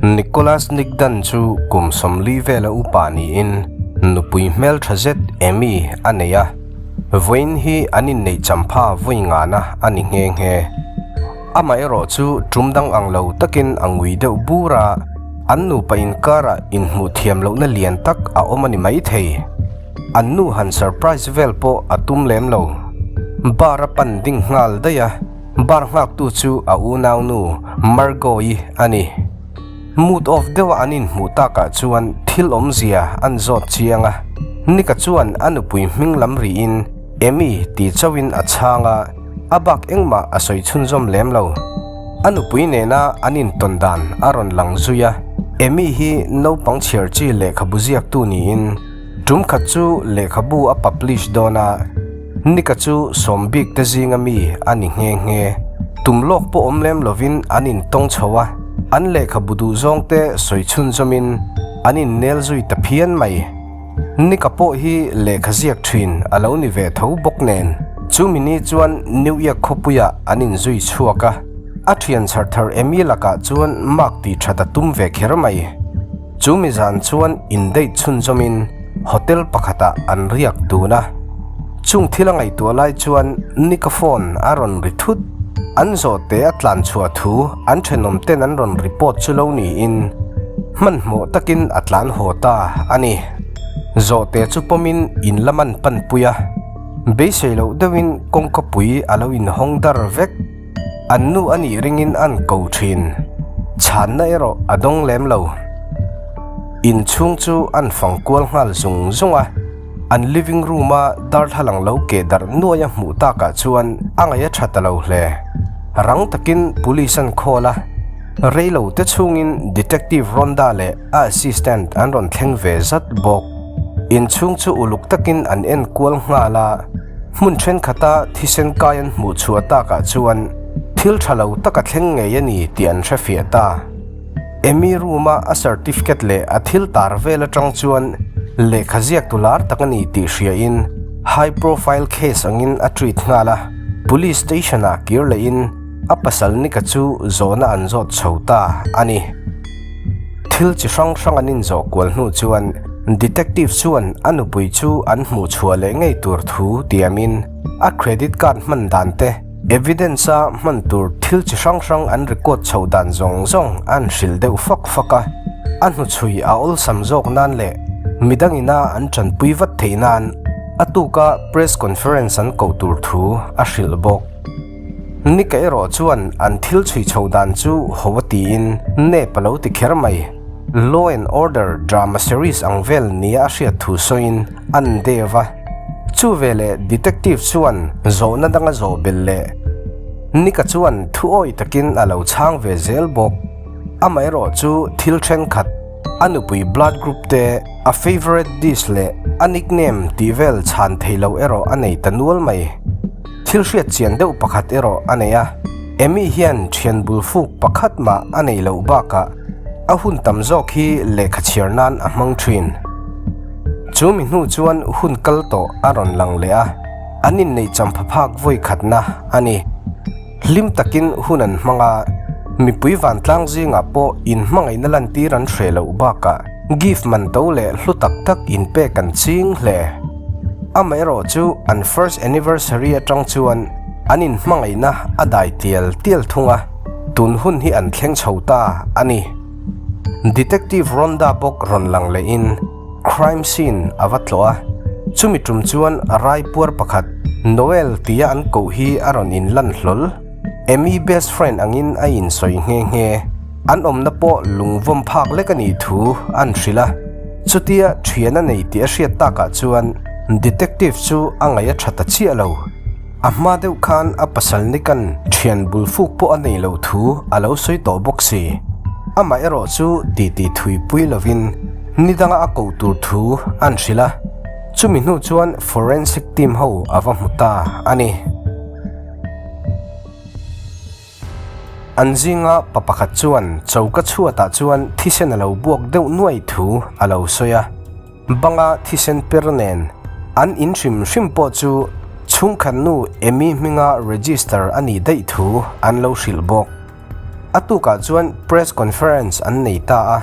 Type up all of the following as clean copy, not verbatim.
Nicholas Nick Dunn chu kum 40 vela upa niin nupui hmeltha zet Amy a nei a, vawiin hi an inneih champha vawi ngana a ni nghe nghe. Amaherawh chu tum dang ang lo takin a ngui deuh bur a, an nupa inkarah inhmuh thiam lohna lian tak a awm a ni maithei. An nu han surprise vel pawh a tum lem lo. Bar a pan ding nghal daih a, bar nghaktu chu a unaunu Margot-i a ni. Mood off deuha an inhmuh takah chuan thil awmzia an zawt chiang a, Nika chuan a nupui hming lam rihin Amy tih chauhin a chhang a, a bak engmah a sawi chhunzawm lem lo. A nupui nena an intawn dan a rawn lang zui a, Amy hi naupang chhiar chi lehkhabu ziaktu niin tum khat chu lehkhabu a publish dawn a, Nika chu sawm bik te zinga mi a ni nghe nghe. Tum lawk pawh awm lem lovin an intawng chho a, an lehkhabu duh zawng te sawi chhunzawmin an innel zui ta phian mai. Nika pawh hi lehkha ziak thin a lo ni ve tho bawk nen, chumi ni chuan New York khawpuiah an inzui chhuak a, a thian chhar thar Amy lakah chuan mark tih that a tum ve kher mai. Chumi zan chuan indate chhunzawmin hotel pakhatah an riak dun a, chung thil a ngaihtuah lai chuan Nika phone a rawn ri thut. An zawhte a tlan chhuah thu an thenawm ten an rawn report chu lo niin hmanhmawh takin a tlan haw ta a ni. Zawhte chu pawmin in lam an panpui a, beisei loh deuhin kawngka pui a lo inhawng dar vek. An nu a nih ringin an ko thin. Chhanna erawh a dawng lem lo. Inchhung chu an fang kual nghal zung zung a. An living room a darthlalang lo keh darh nuai a hmuh takah chuan a ngaih a tha ta lo hle. Rang takin police an call a, reilo te chhungin Detective Rhonda leh a assistant an rawn thleng ve zat bawk. Inchhung chu uluk takin an en kual nghal a, hmun thenkhat a thisen kai an hmuh chhuah takah chuan thil tha lo tak a thleng ngei a ni tih an hrefiah ta. Amy room a a certificate leh a thil tar vel atang chuan lehkha ziak tu lar tak a ni tih hria in high profile case angin a treat nghal a, police station ah kir leh in a pasal Nika chu zawhna an zawt chho ta a ni. Thil chi hrang hrang an inzawh kual hnu chuan detective chuan a nupui chu an hmuh chhuah leh ngei tur thu tiam in a credit card hman dan te, Evidence a hman tur thil chi hrang hrang an record chhoh dan zawng zawng an hrilh deuh fak fak a, a hnuchhui a awlsam zawk nan leh midang ina an tanpui vat theih nan a tuka press conference an koh tur thu a hrilh bawk. Nika erawh chuan an thil chhui chhoh dan chu ho a tiin nep a lo ti kher mai. Law and Order drama series ang vel nia a hriat thu sawiin an dev a. Chu veleh detective chuan zawhna danga zawh belh leh Nika chuan thu awi takin a lo chhang ve zel bawk. Amaherawh chu thil thenkhat, a nupui blood group te, a favourite dish leh a nickname tih vel chhan thei lo erawh a nei ta nual mai. Thil hriat chian deuh pakhat erawh a nei a, Amy hian thian bul fuk pakhat mah a nei loh bakah a hun tam zawk hi lehkha chhiar nan a hmang thin. Chu mi hnu chuan hun kal tawh a rawn lang leh a, an inneih champha phak vawi khatna a ni. Hlim takin hun an hmang a, mipui vantlang zingah pawh inhmangaihna lantir an hreh loh bakah gift man to leh hlu tak tak inpek an ching hle. Amaherawh chu an first anniversary atang chuan an inhmangaihna a dai tial tial thung a, tun hun hi an thleng chho ta a ni. Detective Rhonda bawk rawn lang lehin crime scene a va tlawh a, chumi tum chuan raipuar pakhat Noel tia an koh hi a rawn inlan hlawl. Amy best friend angin a insawi nghe nghe. An awmna pawh lungvawm phak lek a nih thu an hrilh a, chutia thian a nei tih a hriat takah chuan detective chu a ngaih a tha ta chiah lo. A hma deuh khan a pasal Nick-a'n thian bul fuk pawh a nei loh thu a lo sawi tawh bawk si. Amah erawh chu titi thui pui lovin ni danga a koh tur thu an hrilh a, chumi hnu chuan forensic team ho a va hmu ta a ni. An zinga pa pakhat chuan choka chhuatah chuan thisen a lo buak deuh nuai thu a lo sawi a. Banga thisen per nen an in hrim hrim pawh chu chhungkhat nu Amy hminga register a nih daih thu an lo hrilh bawk. A tukah chuan press conference an nei ta a,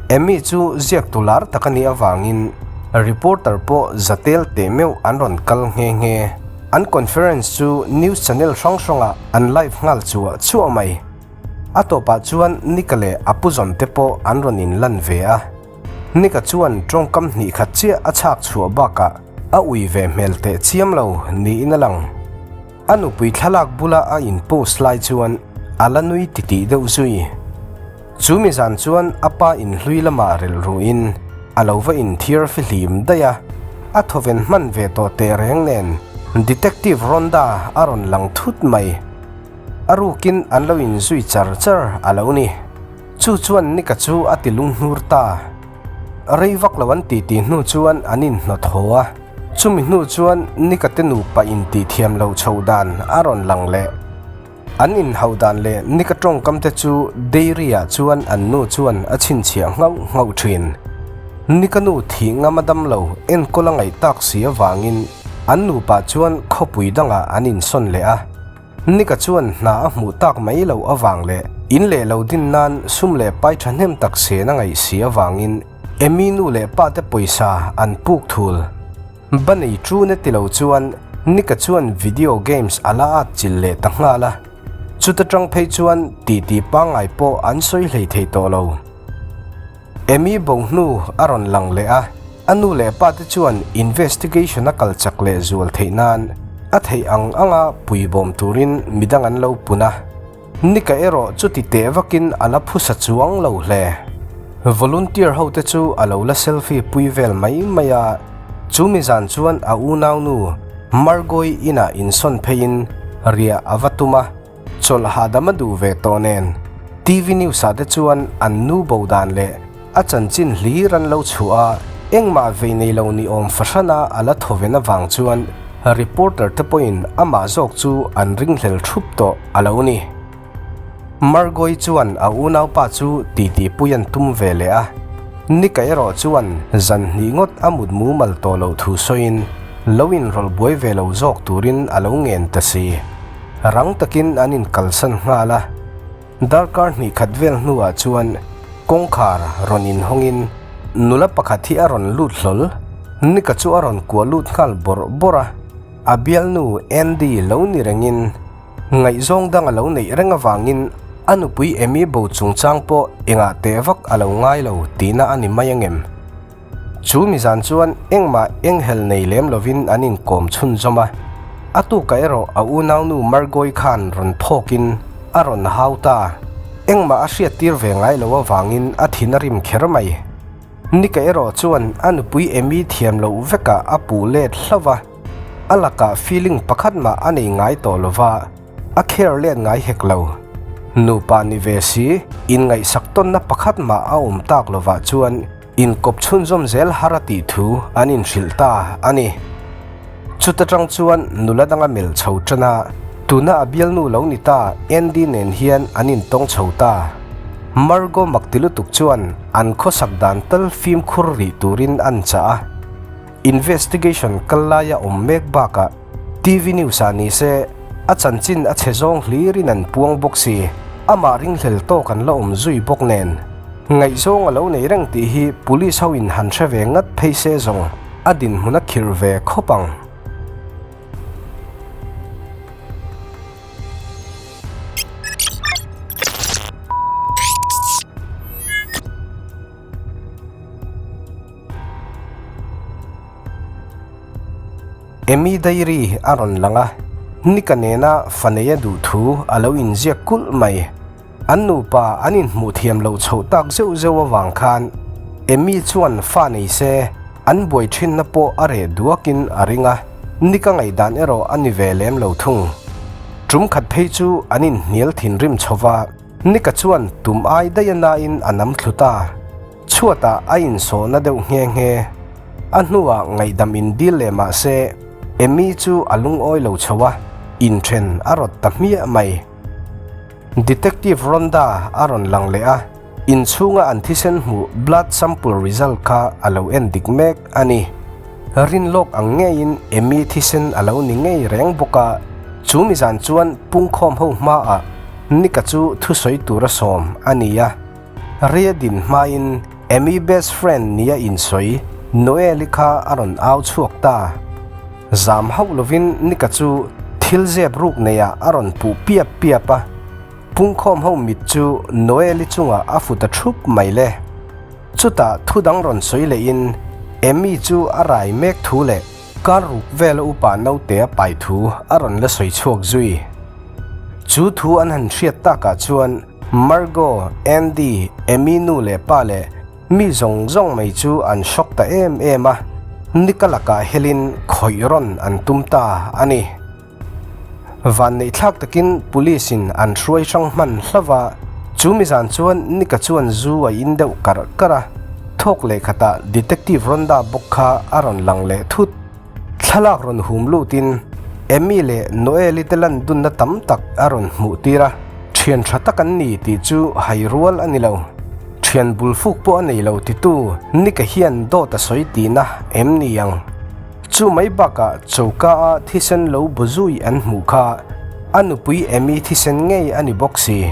Amy chu ziaktu lar tak a nih avangin reporter pawh za tel teh meuh an rawn kal nghe nghe. An conference chu news channel hrang hrangah an live nghal chuah chuah mai. A tawpah chuan Nika leh a pu zawn te pawh an rawn inlan ve a. Nika chuan tawngkam hnih khat chiah a chhak chhuah bakah a ui ve hmel teh chiam lo niin a lang. A nupui thlalak bula a in post lai chuan a la nui titih deuh zui. Chu mi zan chuan a pa inhlui lamah relh ruhin a lo va inthiar fihlim daih a, a thawven hman ve tawh teh reng nen Detective Rhonda a rawn lang thut mai. A rukin an lo inzui char char a lo ni. Chu chuan Nika chu a ti lunghnur ta. Rei vak lo an titi hnu chuan an inhnawt haw a, chumi hnu chuan Nika te nupa intih thiam loh chhoh dan a rawn lang leh. An inhauh dan leh Nika tawngkam te chu Dairy ah chuan an nu chuan a chhinchhiah nghauh nghauh thin. Nika nu thih ngam a dam lo enkawl a ngaih tak si avangin an nupa chuan khawpui dangah an insawn leh a. Nika chuan hna a hmuh tak mai loh avang leh in leh lo din nan sum leh pai thahnem tak sen a ngaih si avangin Amy nu leh pa te pawisa an puk thul. Ba nei tun e ti lo chuan Nika chuan video games a la at chilh leh ta nghal a, chuta tang phei chuan titi pangngai pawh an sawi hlei thei tawh lo. Amy bo hnu a rawn lang leh a, a nu leh pa te chuan investigation a kal chak leh zual theih nan a theih ang anga puibawm turin midang an lo pun a. Nika erawh chuti teh vakin a la phusa chuang lo hle. Volunteer ho te chu a lo la selfie pui vel mai mai a, chu mi zan chuan a unaunu Margoi inah insawn pheiin riah a va tum a, chawlh hahdam a duh ve tawh nen TV news ah te chuan an nu bo dan leh A chanchin hlir an lo chhuah a, engmah vei nei lo ni awm fahrana a la thawven avang chuan reporter te pawhin amah zawk chu an ringhlel thup tawh a lo ni. Margoi chuan a unaupa chu titipui an tum ve leh a, Nika erawh chuan zan hnih ngawt a mut mumal tawh loh thu sawiin lo inrawlh buai ve lo zawk turin a lo ngen ta si. Rang takin an inkalsan nghal a. Darkar hnih khat vel hnuah chuan kawngkhar rawn inhawngin nula pakhat hi a rawn lut hlawl. Nika chu a rawn kuah lut nghal bawrh bawrh a, a bialnu Andy lo ni rengin ngaihzawng dang a lo neih reng avangin a nupui Amy bo chungchang pawh engah teh vak a lo ngai lo tihna a ni mai angem? Chu mizan chuan engmah enghelh nei lem lovin an inkawm chhunzawm a, a tukah erawh a unaunu Margoi khan rawn phawkin a rawn hau ta. Engmah a hriattir ve ngai lo avangin a thin a rim kher mai. Nika erawh chuan a nupui Amy thiam loh vekah a puh let hlauh a, a lakah feeling pakhat mah a nei ngai tawh lova, a care let ngai hek lo. Nupa ni ve si, inngaihsak tawnna pakhat mah a awm tak lovah chuan Inkawp chhunzawm zel har a tih thu an inhrilh ta a ni. Chuta tang chuan nula danga melh chho tan a, tuna a bialnu lo ni ta Andy nen hian an intawng chho ta. Margo makti lutuk chuan an khawsak dan tal fimkhur rih turin an chah a. Investigation kal laia awm mek bakah TV news ah ni se a chanchin a chhe zawng hlirin an puang bawk si, amah ringhlel tawk an la awm zui bawk nen. Ngaihzawng a lo nei reng tih hi police ho in han hre ve ngat phei se zawng a dinhmun a khirh ve khawp ang. Amy Diary a rawn lang a, Nika nena fa neia duh thu a lo inziak kulh mai. An nupa an inhmuh thiam loh chhoh tak zeuh zeuh avang khan Amy chuan fa nei se an buai thinna pawh a reh duakin a ring a, Nika ngaihdan erawh a ni ve lem lo thung. Tum khat phei chu an inhnial thinrim chho va, Nika chuan tum ai daih a nain a nam thlu ta. Chhuatah a insawhna deuh nghe nghe. A hnuah ngaihdam indil leh mah se, Amy chu a lungawi lo chho a, inthen a rawt ta hmiah mai. Detective Rhonda a rawn lang leh a, inchhunga an thisen hmuh blood sample result kha a lo en dik mek a ni. Rin lawk ang ngeiin Amy thisen a lo ni ngei reng bawk a, chu mizan chuan pungkhawm ho hmaah. Nick-a chu thusawi tura sawm a ni a. Ria din hmain Amy best friend nia insawi Noel-i kha a rawn au chhuak ta. Zam hauh lovin Nick-a chu thil zep ruk neiah a rawn puh piap piap a. Pungkhawm ho mit chu Noel-i chungah a fu ta thup mai le. Chutah thu dang rawn sawi lehin Amy chu a rai mek thu leh kar ruk vela upa naute a pai thu a rawn la sawi chhuak zui. Chu thu an han hriat takah chuan Margo, Andy, Amy nu leh pa leh mi zawng zawng mai chu an shock ta em em a, Nika lakah helin khawih rawn an tum ta a ni. Vanneihthlak takin Police in an hruai hrang hman hlauh a, chu mi zan chuan Nika chuan zu a in deuh karh karh a, thawk leh khatah Detective Rhonda bawk kha a rawn lang leh thut. Thlalak rawn hum lutin Amy leh Noel-i te lan dunna tam tak a rawn hmuh tir a, thian tha tak an ni tih chu hai rual a ni lo. Thian bul fuk pawh a nei lo titu Nika hian dawt a sawi tihna em ni ang? Chu mai bakah choka a thisen lo bu zui an hmuh kha a nupui Amy thisen ngei a ni bawk si.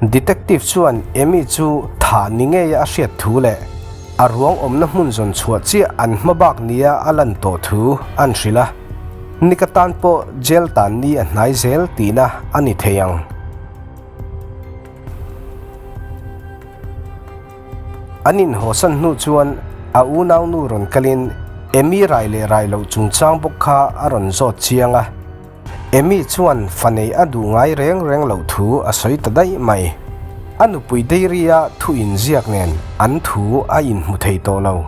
Detective chuan Amy chu thah ni ngeia a hriat thu leh a ruang awmna hmun zawn chhuah chiah an hma bak nia a lan tawh thu an hrilh a, Nika tan pawh jail tan ni a hnai zel tihna a ni thei ang. An inhawsan hnu chuan a unaunu rawn kalin Amy rai leh rai loh chungchang bawk kha a rawn zawt chiang a. Amy chuan fa nei a duh ngai reng reng loh thu a sawi ta daih mai. A nupui Dairy-a thu inziak nen an thu a inhmu thei tawh lo.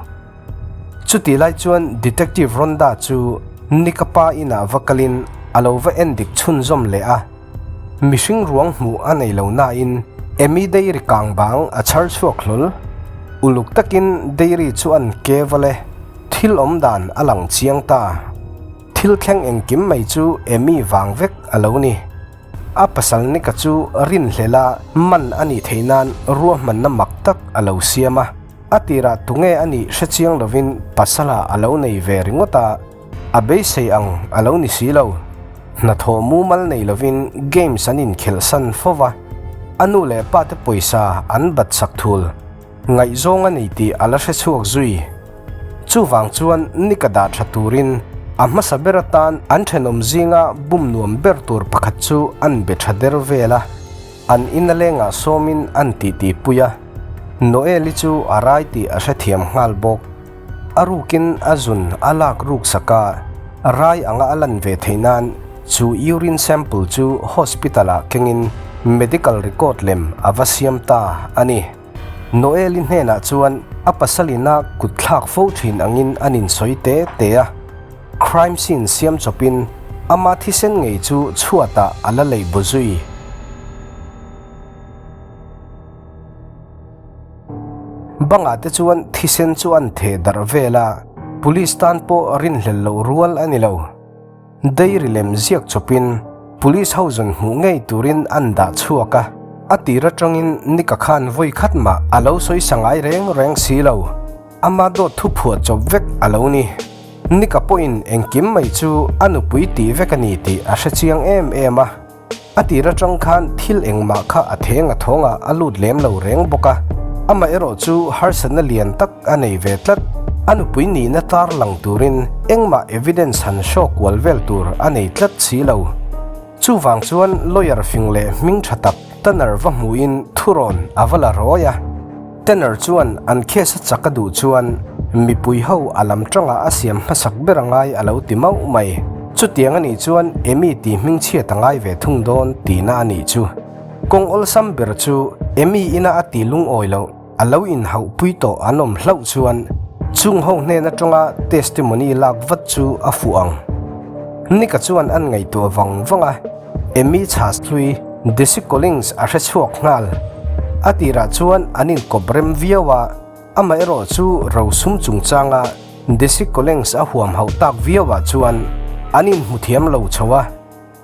Chutih lai chuan Detective Rhonda chu Nick-a pa inah va kalin a lo va endik chhunzawm leh a. Mihring ruang hmuh a nei lo nain Amy Dairy kang bang a chhar chhuak hlawl. Uluk takin Dairy chu an ke val e. Thil awm dan a lang chiang ta. Thil thleng engkim mai chu Amy vang vek a lo ni. A pasal Nika chu rinhlela man a nih theih nan ruahmanna mak tak a lo siam a. A tirah tunge a nih hre chiang lovin pasala a lo nei ve ringawt a, a beisei ang a lo ni si lo. Hnathawh mumal nei lovin games an inkhelh san fo va, a nu leh pa te pawisa an bat sak thul. Ngaihzawng a nei tih a la hre chhuak zui. Chuvang chuan Nika dah tha turin a hmasa ber atan an thenawm zinga bum nuam ber tur pakhat chu an be tha der vel a, an ina lengah sawmin an titi pui a. Noel-i chu a rai tih a hrethiam nghal bawk. A rukin a zun a lak ruk sak a, rai anga a lan ve theih nan chu urine sample chu hospital-ah kengin medical record lem a va siam ta a ni. Noel-i hnenah chuan a pasalina kut thlak fo thin angin an insawi te te a, crime scene siam chawpin ama thisen ngei chu chhuatah a la lei bu zui. Bangah te chuan thisen chu an theh darh vel a, police tan pawh rinhlelh loh rual a ni lo. Dairy lem ziak chawpin Police ho zawn hmuh ngei turin an dah chhuak a, a tir atangin Nika khan vawi khat mah a lo sawi sa ngai reng reng si lo. Ama dawt thu phuah chawp vek a lo ni. Nika pawhin engkim mai chu a nupui tih vek a ni tih a hre chiang em em a. A tir atang khan thil engmah kha a theng a thawngah a lut lem lo reng bawk a, amaherawh chu harsatna lian tak a nei ve tlat. A nupui nihna tar lang turin engmah evidence han show kual vel tur a nei tlat si lo. Chuvang chuan lawyer fing leh hming tha tak Tanner va hmuhin thurawn a va la rawi a. Tanner chuan an case a chak a duh chuan mipui ho a lam tangah a siam hmasak ber a ngai a lo ti mauh mai. Chutiang a nih chuan Amy tih hmingchhiat a ngai ve thung dawn tihna a nih chu. Kawng awlsam ber chu Amy ina a ti lungawi loh a lo inhauh pui tawh an awm hlauh chuan chung ho hnen atanga testimony lak vat chu a fuh ang. Nika chuan an ngaihtuah vang vang a. Amy chhas hlui Desi Collins a hre chhuak nghal. A tirah chuan an inkawp rem viau a, amaherawh chu rosum chungchanga Desi Collins a huam hauh tak viauah chuan an inhmu thiam lo chho a,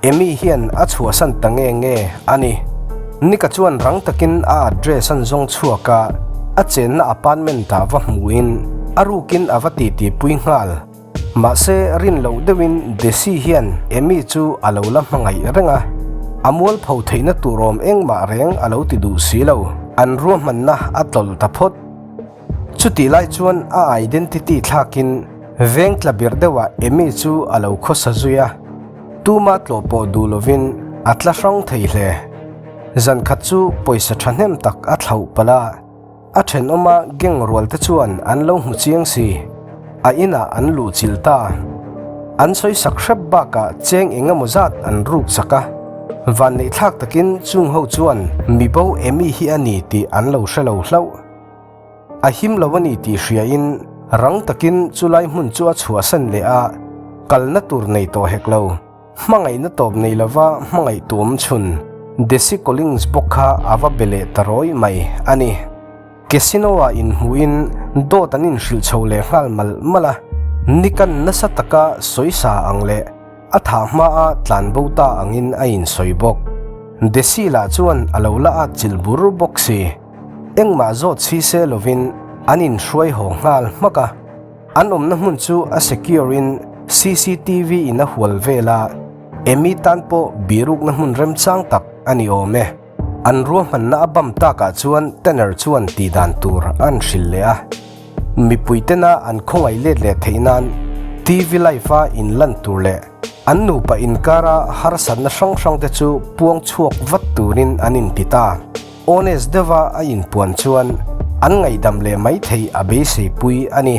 Amy hian a chhuahsan ta nge nge a ni. Nika chuan rang takin a address an zawng chhuak a, a chenna apartment-ah va hmuhin a rukin a va titipui nghal. Mahse, rin loh deuhin Desi hian Amy chu a lo la hmangaih reng a. A mualpho theihna tur awm engmah reng a lo ti duh si lo. An ruahmanna a tlawlh ta phawt. Chutih lai chuan a identity thlakin veng tla bir deuhah Amy chu a lo khawsa zui a, tuma tlawh pawh duh lovin a tla hrang thei hle. Zan khat chu pawisa thahnem tak a thlauh palh a, a thenawma gang rual te chuan an lo hmu chiang si, a inah an luh chilh ta. An sawi sak hrep bakah cheng eng emaw zat an ruk chak a, vanneih thlak takin chung ho chuan mibo Amy hi a ni tih an lo hre lo hlauh. A him lo a ni tih hriain rang takin chulai hmun chu a chhuahsan leh a, kalna tur nei tawh hek lo. Hmangaihna tawp nei lova hmangaih tu awm chhun Desi Collins bawk kha a va be leh ta rawih mai a ni. Casino-ah inhmuhin dawt an inhrilh chho leh nghal malh malh a, Nick-a'n nasa taka sawisa ang leh a thah hmaa tlan bo ta angin a insawi bawk. Desi lah chuan a lo la at chilh bur bawk si. Engmah zawt chhi se lovin an inhruai haw nghal hmak a. An awmna hmun chu a secure in cctv in a hual vel a, Amy tan pawh birukna hmun remchang tak a ni awm e. An ruahmanna a bam takah chuan Tanner chuan tihdan tur an hrilh leh a. Mipui tena an khawngaih let leh theih nan TV live a inlan tur leh an nupa inkara harsatna hrang hrang te chu puang chhuak vat turin an inti ta. Honest deuha a inpuan chuan an ngaihdam leh mai theih a beisei pui a ni.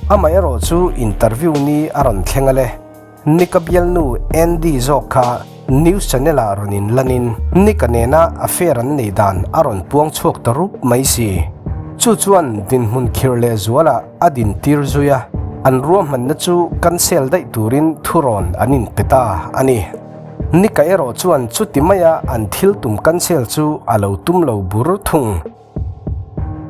Amaherawh chu interview ni a rawn thleng a le. Nick-a bialnu Andy zawk kha news channel ah rawn inlanin Nick-a nena affair an nei dan a rawn puang chhuak ta rup mai si. Chu chuan dinhmun khirh leh zualah a dintir zui a, an ruahmanna chu cancel daih turin thurawn an inpe ta a ni. Nika erawh chuan chuti maia an thil tum cancel chu a lo tum lo bur thung.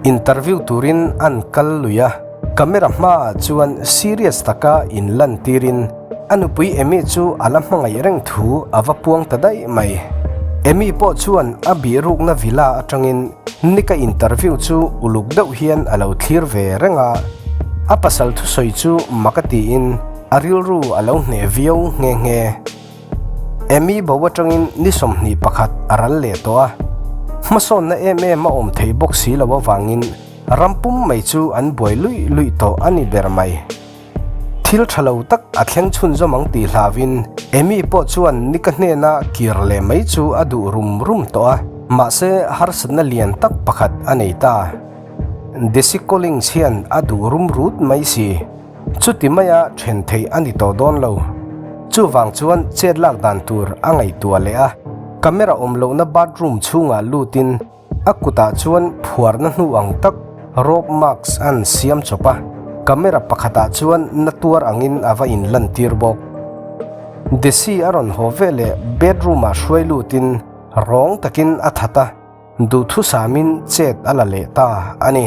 Interview turin an kal lui a, camera hmaah chuan serious taka inlan tirin a nupui Amy chu a la hmangaih reng thu a va puang ta daih mai. Amy pawh chuan a bihrukna villa atangin Nika interview chu uluk deuh hian a lo thlir ve reng a, a pasal thusawi chu mak a tiin A rilru a lo hneh viau nghe nghe. Amy bo atangin ni 21 a ral leh tawh a, hmasawnna em em a awm thei bawk si lo avangin ram pum mai chu an buai luih luih tawh a ni ber mai. Thil tha lo tak a thleng chhunzawm ang tih hlauin Amy pawh chuan Nika hnena kir leh mai chu a duh rum rum tawh a, mahse harsatna lian tak pakhat a nei ta. Desi Collins hian a duh rum rut mai si. Chuti maia then theih a ni tawh dawn lo. Chuvang chuan chet lak dan tur a ngaihtuah leh a, camera awm lohna bathroom chhungah lutin a kutah chuan phuarna hnu ang tak rope marks an siam chawp a, camera pakhatah chuan na tuar angin a va inlantir bawk. Desi a rawn haw veleh bedroom-ah hruai lutin rawng takin a that a. Duhthusamin chet a la leh ta a ni.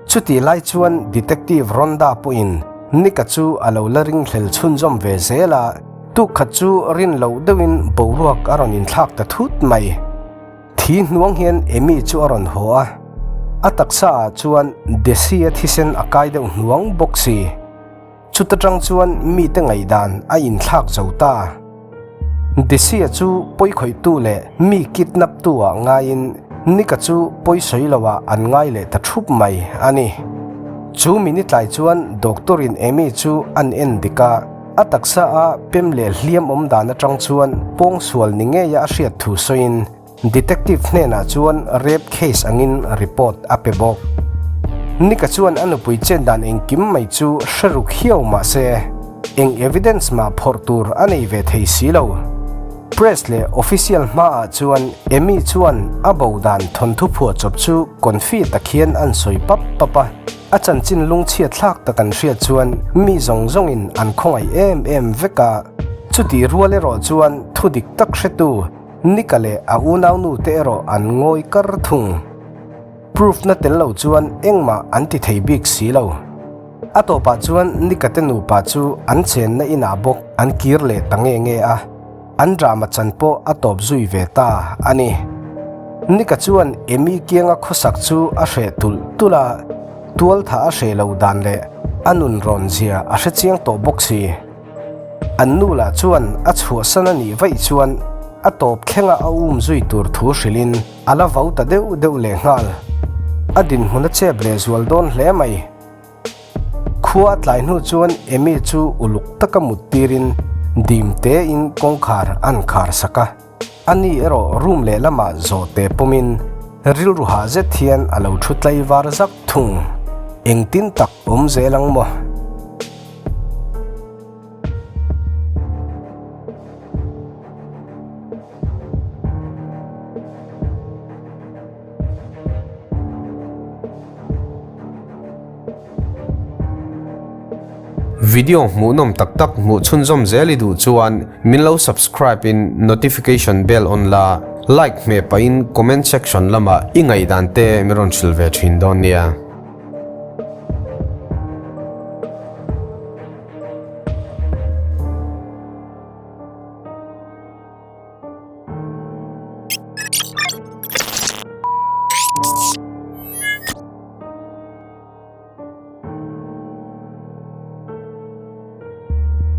Chutih lai chuan Detective Rhonda pawhin Nick-a chu a lo la ringhlel chhunzawm ve zel a, tukkhat chu rin loh deuhin boruak a rawn inthlak ta thut mai. Thi hnuang hian Amy chu a rawn haw a, a taksa ah chuan Desi-a thisen a kai deuh hnuang bawk si. Chuta tang chuan mite ngaihdan a inthlak zo ta. Desi-a chu pawikhawihtu leh mi kidnap-tu ah ngaiin Nick-a chu pawisawi loah an ngai leh ta thup mai a ni. Chu minute tlai chuan doctor-in Amy chu an en dik a, a taksa a pem leh hliam awm dan atang chuan pawngsual ni ngeia a hriat thu sawiin Detective hnenah chuan rape case angin report a pe bawk. Nick-a chuan a nupui chen dan engkim mai chu hre ruk hiau mah se, eng evidence mah phawrh tur a nei ve thei si lo. Press leh official hmaah chuan Amy chuan a bo dan thawnthu phuah chawp chu confi tak hian an sawi pap pap a, a chanchin lungchhiat thlak tak an hriat chuan mi zawng zawngin an khawngaih em em vek a, chutih rual erawh chuan thudik tak hretu Nika leh a unaunu te erawh an ngawi kar thung. Proof na tel lo chuan engmah an ti thei bik si lo. A tawpah chuan Nika te nupa chu an chenna inah bawk an kir leh ta nge nge a, an drama chan pawh a tawp zui ve ta a ni. Nika chuan Amy kianga khawsak chu a hreh tulh tulh a, tualtha a hreh lo dan leh a nun rawn zia a hrechiang tawh bawk si. An nu lah chuan a chhuahsan a nih vaih chuan. A tawp thlenga a um zui tur thu hrilhin a la vau ta deuh deuh lehnghal. A dinhmun a chep leh zual dawn hle mai. Khua a tlai hnu chuan Amy chu uluk taka mut tirin dim tein kawngkhar an khar sak a. Ani erawh room lehlamah zawhte pawmin rilru hah zet hian a lo thu tlaivar zak thung. Engtin tak awm zel ang maw? Video hmuhnawm tak tak hmuh chhunzawm zel i duh chuan min lo subscribe in notification bell on la, like hmeh pahin comment section lamah i ngaihdan te min rawn hrilh ve thin dawn nia.